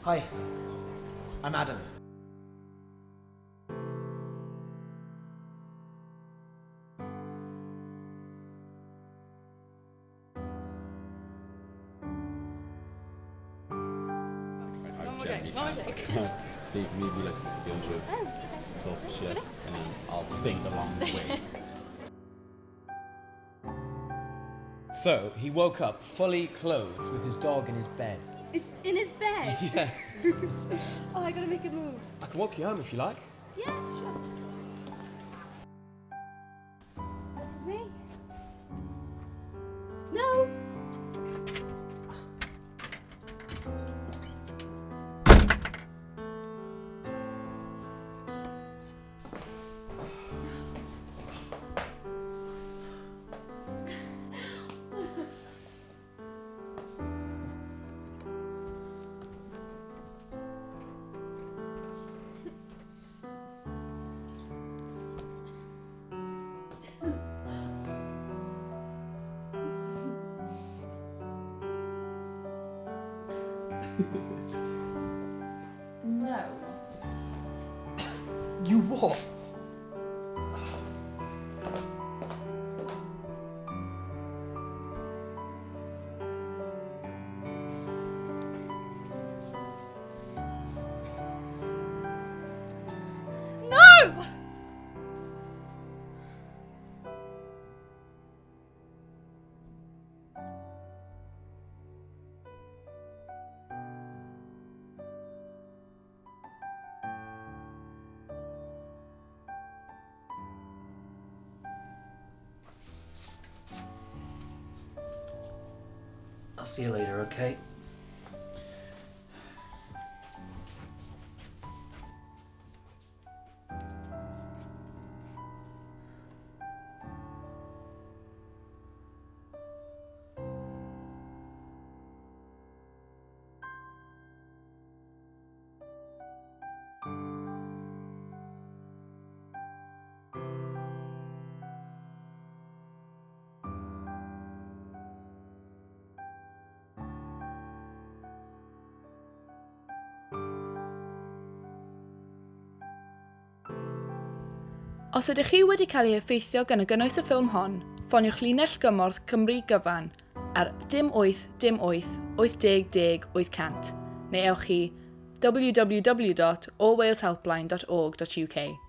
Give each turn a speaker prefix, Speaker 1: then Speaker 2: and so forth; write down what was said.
Speaker 1: Hi, I'm Adam.
Speaker 2: One more drink, one more drink.
Speaker 3: Maybe like the usual top chef, and then I'll think along the way.
Speaker 4: So he woke up fully clothed with his dog in his bed.
Speaker 2: In his bed?
Speaker 4: Yeah.
Speaker 2: Oh, I gotta make a move.
Speaker 4: I can walk you home if you like.
Speaker 2: Yeah, sure. This is me. No! No.
Speaker 4: You what?
Speaker 2: No!
Speaker 5: I'll see you later, okay?
Speaker 6: Os ydych chi wedi cael ei effeithio gan y gynnwys y ffilm hon, ffoniwch linell gymorth Cymru gyfan ar dim 8 dim 8 80 10 800 neu ewch i www.allwaleshelpline.org.uk.